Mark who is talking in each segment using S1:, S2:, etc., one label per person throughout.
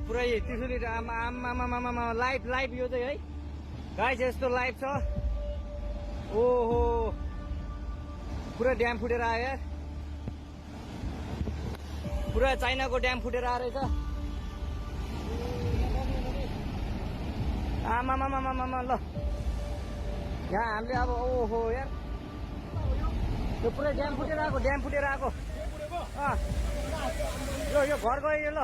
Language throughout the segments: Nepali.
S1: पुरै त्रिशुली आमा लाइभ यो चाहिँ है गाइस यस्तो लाइभ छ। ओहो पुरा ड्याम फुटेर आयो यार, पुरा चाइनाको ड्याम फुटेर आएर रहेछ। आमा ल यहाँ हामीले अब ओहो यार यो पुरै ड्याम फुटेर आएको यो घर गयो यो। ल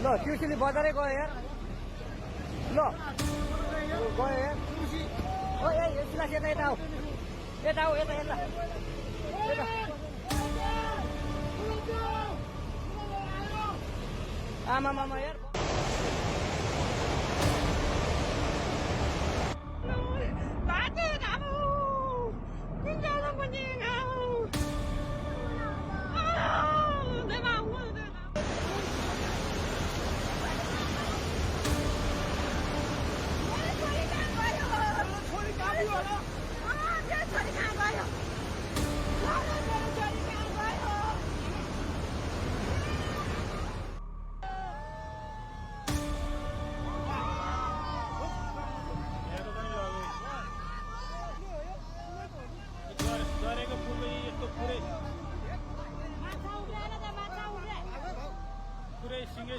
S1: ल त्रिशुली बजारै गयो यार। ल गयो यार। ओ यता आमा यार
S2: पुरै सिंगै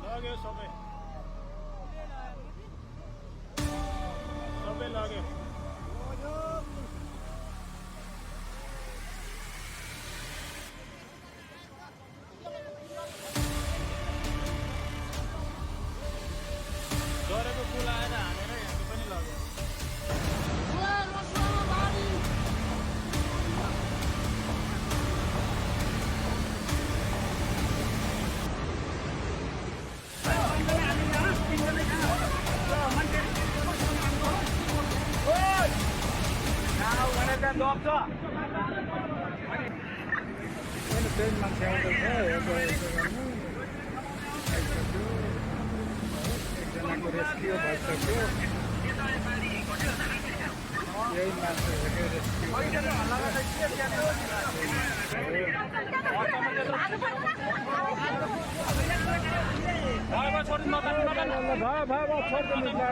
S2: लाग्यो सबै लाग्यो। झरेको पुल आएर हानेर यहाँ पनि लाग्यो। मान्छे आउँदैछ एकजनाको रेस्क्यु भइसक्यो। यही मान्छेहरूको रेस्क्यु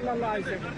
S2: भयो आइसक्यो।